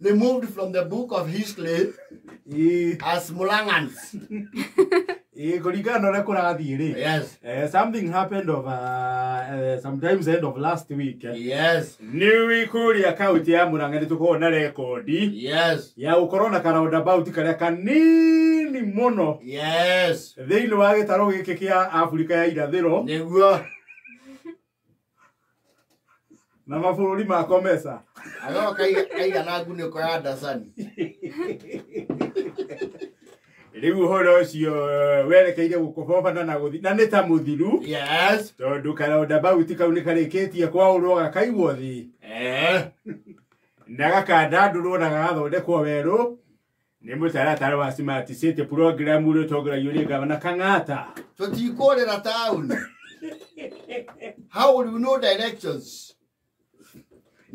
Removed from the book of history as Mulangans. Ĩĩ, kũringana na ũrĩa kũrathiĩ rĩ, Yes. Something happened of sometimes end of last week. Yes. Nĩ kũrĩa kaunti ya Murang'a nĩ tũkoragwo na rekondi ya gũkorwo na karoundabout karĩa kanini mũno thĩinĩ wa gĩtarũ gĩkĩ kĩa Afrika ya irathĩro Nĩguo. Na mabũrũri ma Comesa. Agoka kaigana ngunĩko ya ndacani. Rĩu ũhoro ũcio werekeire gũkobobana na gũthi na nĩ ta mũthiru tondũ karoundabout kau nĩ karĩkĩtie kwaũrwo gakaigwo thĩ na gakandandũrwo na gagathondekwo werũ nĩ mũtaratara wa Smart City program ũrĩa ũtongoragio nĩ Gavana Kang'ata. Tũtikũrĩra taũni. How will we know directions?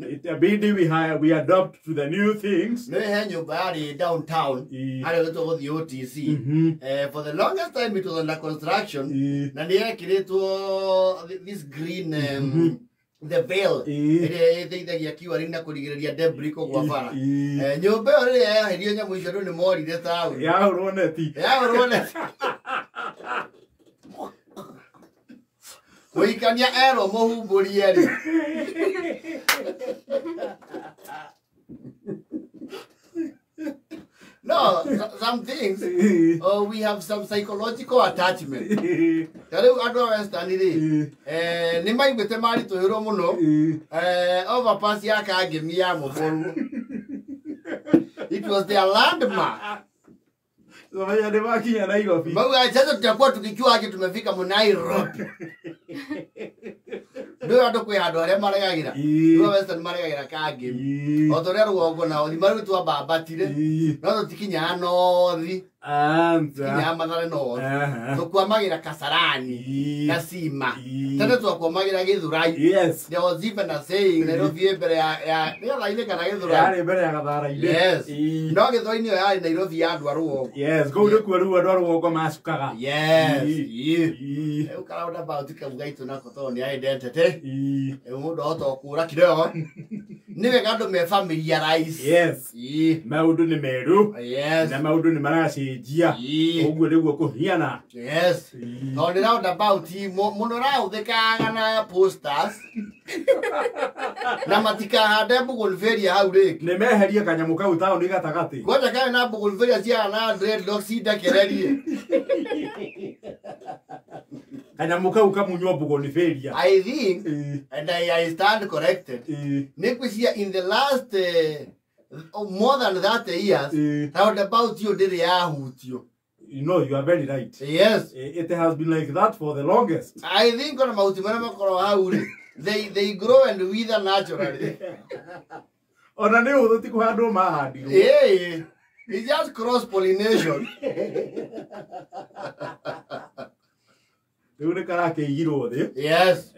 Itabidi we adopt to the new things. Nĩ he nyũmba yarĩ downtown harĩa tũgũthiĩ OTC. For the longest time it was under construction na nĩ yekĩrĩtwo this green the veil ĩrĩa ĩteithagia curing na kũrigĩrĩria debris kũgwa bara. Nyũmba ĩyo rĩrĩa yaherio nyamũ icio andũ nĩ morire taũni. Yahũrwo neti. Yahũrwo neti. Mũhikania erwo mũhumbũrie rĩ. No, some things, we have some psychological attachment. Ta rĩu andũ a Western rĩ, nĩ maiguĩte maritũhĩrwo mũno, overpass ya Kangemi ya Mũborwo. It was their landmark. Sasa nĩ makinya Nairobi. Mauga sasa tutakuwa tukijua aje tumefika Nairobi. Ndio andũ kwĩ handũ arĩa maregagĩra. Ndio Western maregagĩra Kangemi. O ta ũrĩa rũgongo nao thima rĩu twambambatire. No tũtikinyaga nothi. Tũtikinyaga Mathare nothi. Tũkwamagĩra Kasarani na Cima. Tene twakwamagĩra Gĩthũrai. Yes. There was even a saying Nairobi ĩ mbere ya Gĩthũrai-inĩ kana Gĩthũrai. Yarĩ mbere ya Gathara-inĩ. Yes. No Gĩthũrai-inĩ ĩyo yarĩ Nairobi ya andũ a rũgongo. Yes, kũu nĩkuo rĩu andũ a rũgongo macukaga. Yes. Rĩu karoundabout kau gaitũ nako tondũ nĩ identity. Rĩu mũndũ ahota gũkũra kidogo. Nĩ wega andũ me familiarize. Yes. Maũndũ nĩ merũ. Yes. Na maũndũ nĩ maracenjia. Ũguo nĩguo kũhiana. Yes. Tondũ nĩ roundabout mũno ũrahũthĩkaga na posters. Na matikahande bougainvillea hau rĩngĩ. Nĩ meherie kanyamũ kau taũni gatagatĩ. Kwanja karĩ na bougainvillea cihana dreadlocks indakererie. Kanyamũ kau kamunywo bougainvillea. I think, and I stand corrected. Nĩ ngwĩciria in the last more than 30 years, roundabout ĩyo ndĩrĩ yahutio. You know, you are very right. Yes. It has been like that for the longest. I think ona mahuti marĩa makoragwo hau rĩ, they grow and wither naturally. Ona nĩ ũhũthũ ti kũhandwo mahandirwo. Ĩĩ. It's just cross pollination. Rĩu nĩ karakĩigirwo thĩ. Yes.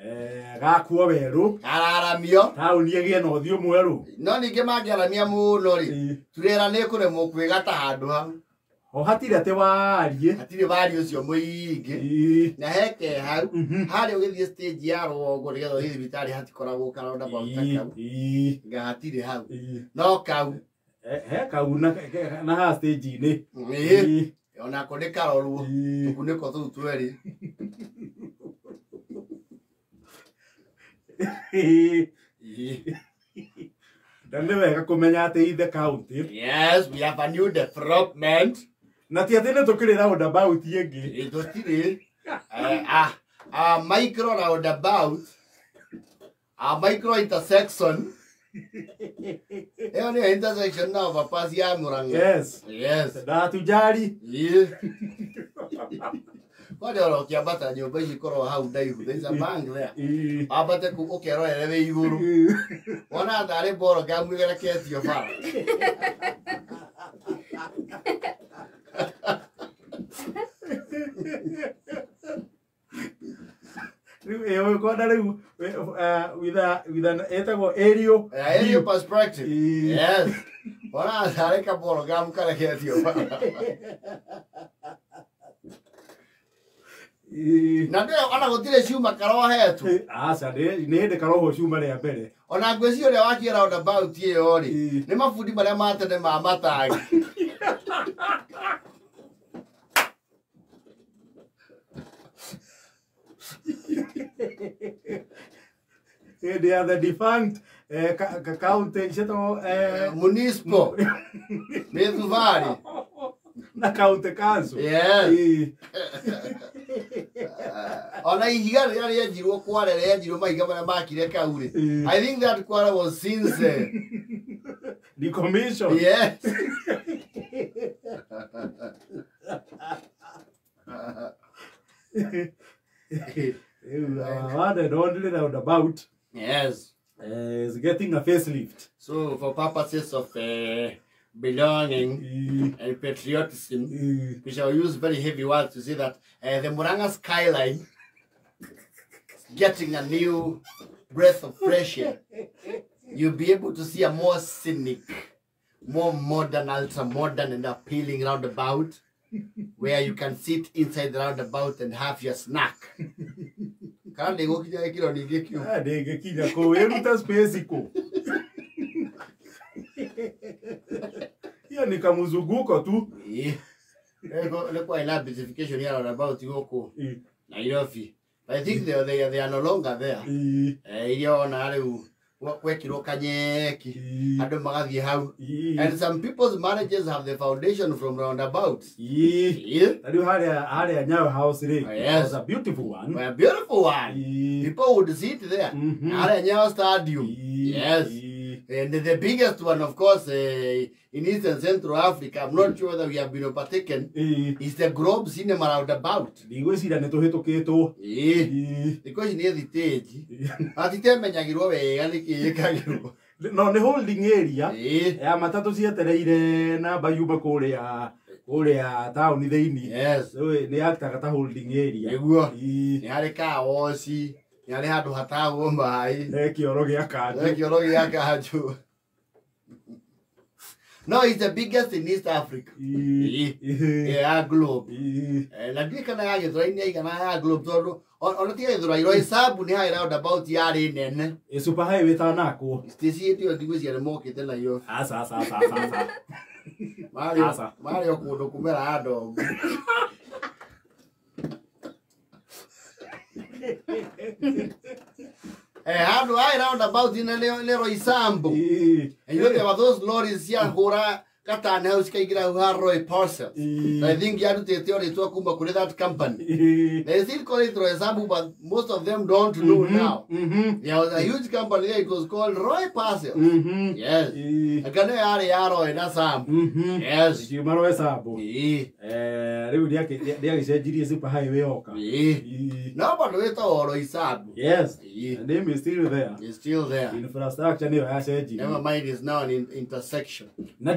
Gakuo werũ. Kararamio. Taũni ĩgĩe na ũthiũ mwerũ. No ningĩ mangĩaramia mũno rĩ, turera nĩ ĩkũremwo kwĩgata handũ hau. O hatirĩ atĩ wariĩ. Hatirĩ wariĩ ũcio mũingĩ. Na heke hau, harĩa ũgĩthiĩ stage ya rũgongo nĩgetha ũthiĩ thibitarĩ hatikoragwo karoundabout ta kau. Nga hatirĩ hau. No kau. He kau na haha stage-inĩ. Onako nĩ karorwo. Tũkunĩko tũu twerĩ. Na nĩ wega kũmenya atĩ in the county. Yes, we have a new development. Na ti atĩ nĩ tũkĩrĩ roundabout ĩngĩ. Ĩ, tũtirĩ. Micro roundabout. A micro intersection. Ĩyo nĩyo intersection na overpass ya Murang'a. Yes. Yes. Na hatujali. Ĩ. Kwani oro ũkĩambata nyũmba ici ikoragwo hau ndaihu. There is a bank there. Wambate kũu ũkerorere wĩ igũrũ. Wona tarĩ mboro ngamu ĩgereketio bara. Rĩu, ũkwona rĩu, with an ĩtagwo aerial Aerial view. perspective. Yes. Wona tarĩ kaboro ngamu kareketio bara. Na ndĩyo ona gũtirĩ cuma karohetwo. Aca nĩ hĩndĩ karohwo cuma rĩa mbere. Ona ngwĩciria ũrĩa wakie roundabout ĩyo rĩ, nĩ mabundi marĩa ma tene ma matangi. They are the defunct county municipal Methuvali na county council. Yes. Ona ihiga rĩrĩa rĩenjirwo kware rĩenjirwo mahiga marĩa makire kau rĩ. I think that kware was since the commission. Yes. One and only roundabout. Yes. Is getting a facelift. So for purposes of belonging and patriotism, we shall use very heavy words to say that the Murang'a skyline is getting a new breath of fresh air. You'll be able to see a more scenic, more modern, ultra-modern and appealing roundabout where you can sit inside the roundabout and have your snack. Kana ndĩgũkinya gĩkĩro ningĩ kĩu. Ndĩngĩkinya kũu, ĩruta space kũ. Hiyo ni kamuzunguko tu. Nĩ kwa ina beautification ya roundabout gũkũ Nairobi. But I think they are no longer there. Iria ona rĩu gwekirwo kanyeki andũ magathiĩ hau. And some people's marriages have the foundation from roundabouts. Rĩu harĩa Nyayo House rĩ, was a beautiful one. A beautiful one. People would sit there. Harĩa Nyayo Stadium. Yes. And the biggest one, of course, in Eastern Central Africa, I'm not sure whether we have been overtaken, is the Globe Cinema roundabout. Ndigwĩciria nĩ tũhĩtũkĩtwo. Thikũ ici nĩ thitĩnji. Hatitemenyagĩrwo wega nĩkĩ ĩkagĩrwo. No nĩ holding area ya matatũ cietereire namba yuma kũrĩa taũni thĩinĩ. Yes. Nĩ actaga ta holding area. Nĩguo. Nĩ harĩ car wash. Nĩ harĩ handũ hatagwo maĩ. He kĩoro gĩa kanjũ. He kĩoro gĩa kanjũ. No, it's the biggest in East Africa. Yeah, Globe. Na ndiũĩ kana ya Gĩthũrai nĩ yaigana ya Globe tondũ ona ti Gĩthũrai, Roysambu nĩ harĩ roundabout yarĩ nene. Super highway ĩtanakwo. Station ĩyo ndigwĩciria nĩ mokĩte Nairobi. Aca aca aca aca. Marĩ o kũndũ kũmera ndogo. Handũ harĩ roundabout nĩ Roysambu. And you know there were those lorries ciahũra gatani hau cikaingĩra hau ha Roy Parcels. I think yarutĩte o rĩtwa kuma kũrĩ that company. They still call it Roysambu, but most of them don't know now. There was a huge company there, it was called Roy Parcels. Yes. Kana yarĩ ya Roy na Sambu. Yes. Kiuma Roysambu. Rĩu rĩagĩcenjirie super highway yoka. No, but wĩtagwo Roysambu. Yes. The name is still there. It's still there. Infrastructure nĩyo yacenjirie. Never mind, it's now an intersection. Na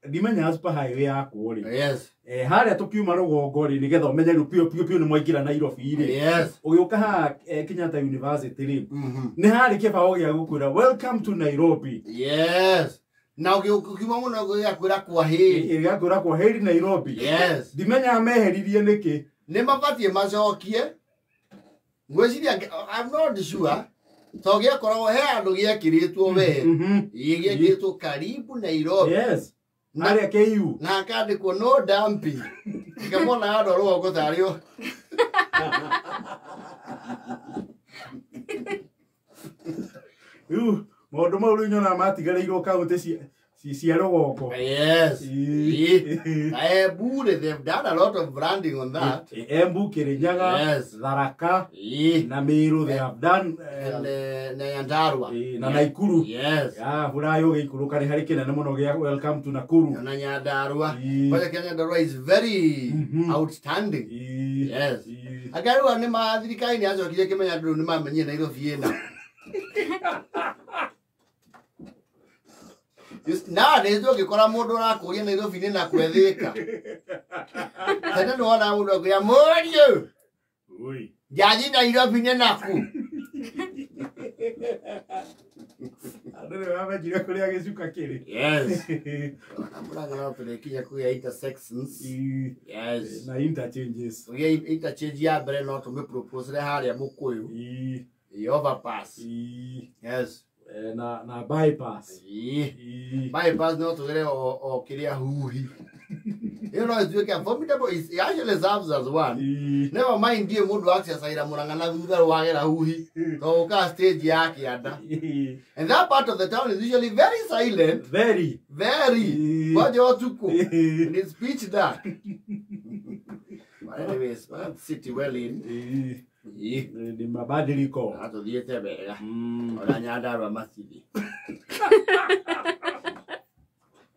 ndimenyaga super highway yakwo rĩ. Yes. Harĩa tũkiuma rũgongo rĩ, nĩgetha ũmenye rĩu piũ piũ piũ nĩ mwaingĩra Nairobi rĩ. Yes. Ũgĩũka haha Kenyatta University rĩ, nĩ harĩ kĩbaũ gĩa gũkwĩra welcome to Nairobi. Yes. Na ũkiuma mũno gĩgakwĩra kwaheri. Gĩgakwĩra kwaheri Nairobi. Yes. Ndimenyaga meheririe nĩkĩ. Nĩ mabatiĩ macokie. Ngwĩciria I'm not sure. To gĩakoragwo he handũ gĩekĩrĩtwo we. Gĩekĩrĩtwo karibu Nairobi. Yes. Harĩa KU. Na hakandĩkwo no dumping. Ngamona andũ a rũgongo tarĩ o. Rĩu maũndũ mau rĩu nyonaga matigarĩirwo kaũntĩ cia rũgongo. Yes. Embu, they've done a lot of branding on that. Embu, Kirinyaga, yes. Tharaka, na Meru, they have done. And na Nyandarua. Na Nakuru. Yes. Hura ũgĩikũrũka nĩ harĩ kĩnene mũno gĩa welcome to Nakuru. Na Nyandarua. Kwanza kĩa Nyandarua is very outstanding. Yes. Anga rĩu nĩ ma thirikari nĩ yacokire kĩmenya andũ nĩ mamenyire Nairobi ĩna. Nowadays ũngĩkora mũndũ ũrakũria Nairobi nĩ na kwethĩka. Tene nĩ wonaga mũndũ akwĩra mũriũ njathi Nairobi nĩ naku. Andũ Nĩ wamenyire kũrĩa gĩcuka kĩrĩ. Yes. Ona Murang'a no tũrĩkinya kũgĩa intersections. Yes. Na interchanges. Kũgĩa interchange ya mbere no tũmĩpropose harĩa Mũkũyũ. Overpass. Yes. Na bypass. Bypass no tũgere o kĩrĩa huhi. You know, it's a formidable. It actually serves as one. Never mind, dear, mũndũ access-aira Murang'a na thutha wagera huhi. To ũka stage ya kĩanda. And that part of the town is usually very silent. Very. Very. Kwaja ũtukũ. And it's pitch dark. But anyways, that city well in. Ni mabadiliko. Atũthiĩte wega. Ona Nyandarua macithi.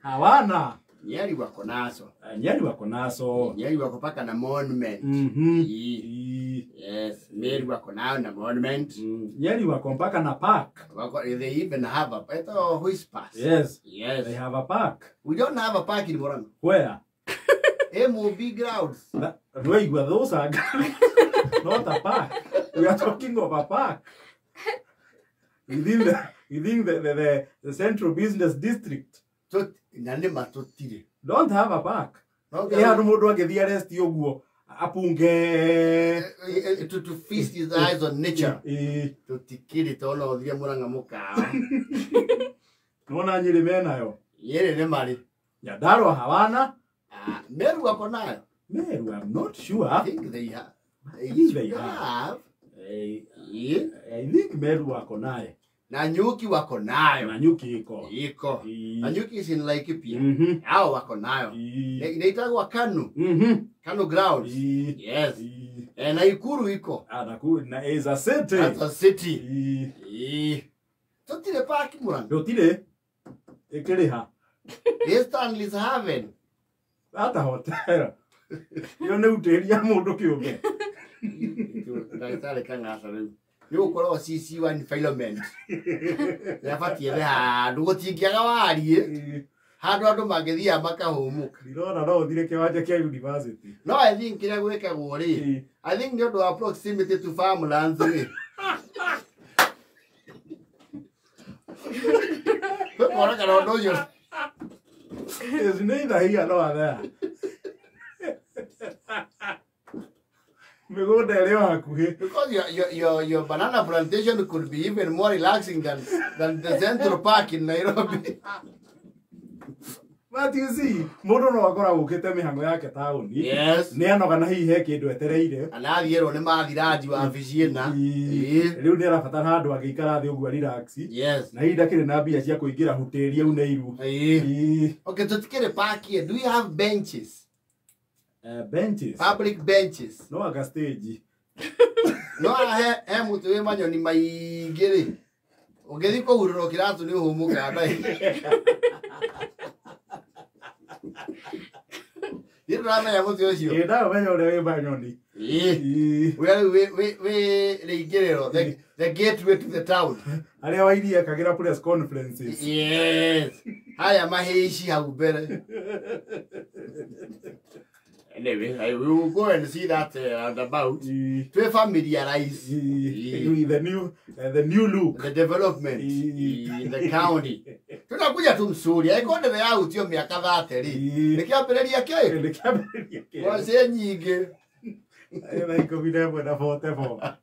Hawana. Nyeri wako naso. Nyeri wako naso. Nyeri wako paka na monument. Yes, Nyeri wako nayo na monument. Nyeri wako mpaka na park. Wako, they even have a whispers. Yes. Yes. They have a park. We don't have a park in Murang'a. Where? MOB grounds. Those are not a park. We are talking of a park. Within the central business district. Don't have a park. No mũndũ angĩthiĩ arrest ũguo apunge to feast his eyes on nature. Tũtikĩrĩ tondũ no ũthiĩ Murang'a mũkawa. Nona Nyeri menayo. Nyeri nĩ marĩ. Nyandarua hawana. Meru wako nayo. Meru, I'm not sure. I think they have. I think Meru wako nayo. Na Nyuki wako nayo. Na Nyuki iko. Iko. Na Nyuki is in Laikipia. Hao wako nayo. Inaitagwa Kanu. Kanu grounds. Yes. Na Ikuru iko. Nakuru na is a city. That's a city. Tutire park Murang'a. Tutire. Ikiriha. Stanley's Haven. Ata hotel. Iyo nĩ utĩria mũndũ kĩũmbe. Ndagĩtarĩ Kang'aca rĩu. Nĩ gũkorwo CC wa environment. Nĩabatiĩ ethe handũ gũtingĩaga wariĩ. Handũ andũ mangĩthiaga makahũmũka. Ndĩrona no ũthire kĩwanja kĩa university. No I think kĩrĩa gwĩkagwo rĩ, I think nĩ ũndũ wa proximity to farmlands rĩ. Kwĩkora kana ũndũ ũcio. Is neither here nor there. Mĩgũnda ĩrĩ o hakuhĩ. Because your banana plantation could be even more relaxing than the Central Park in Nairobi. But you see, mũndũ no akora gũkĩte mĩhang'o yake taũni. Yes. Nĩ anoga na hihi he kĩndũ etereire. Kana athiĩrwo nĩ mathiraji wabici ĩna. Rĩu nĩ arabatara handũ angĩikara thĩ ũguo relax. Yes. Na hihi ndakĩrĩ na mbia cia kũingĩra hoteli au Nairu. Okay, tũtikĩrĩ park here. Do we have benches? Benches. Public benches. No anga stage. No he mũtĩ wĩ manyoni maingĩ rĩ. Ũngĩthiĩ kũhurũrwo kĩratũ nĩ ũhũmũkaga ndai. Nĩ ndĩramenya mũtĩ ũcio. Ĩ ndamenya ũrĩa wĩ manyoni. Ũrĩa rĩu wĩ rĩingĩrĩro, the gateway to the town. Arĩa wairia ekagĩra press conferences. Yes. Haya mahĩici hau mbere. Anyway, I will go and see that roundabout. To familiarize with the new look, the development in the county. Tunakuja tu msuri. Aikonde ya utio miaka 30 ri. Nikiambĩrĩria kĩ? Nikiambĩrĩria kĩ? Wacie nyingĩ. Ĩna 11 na 44.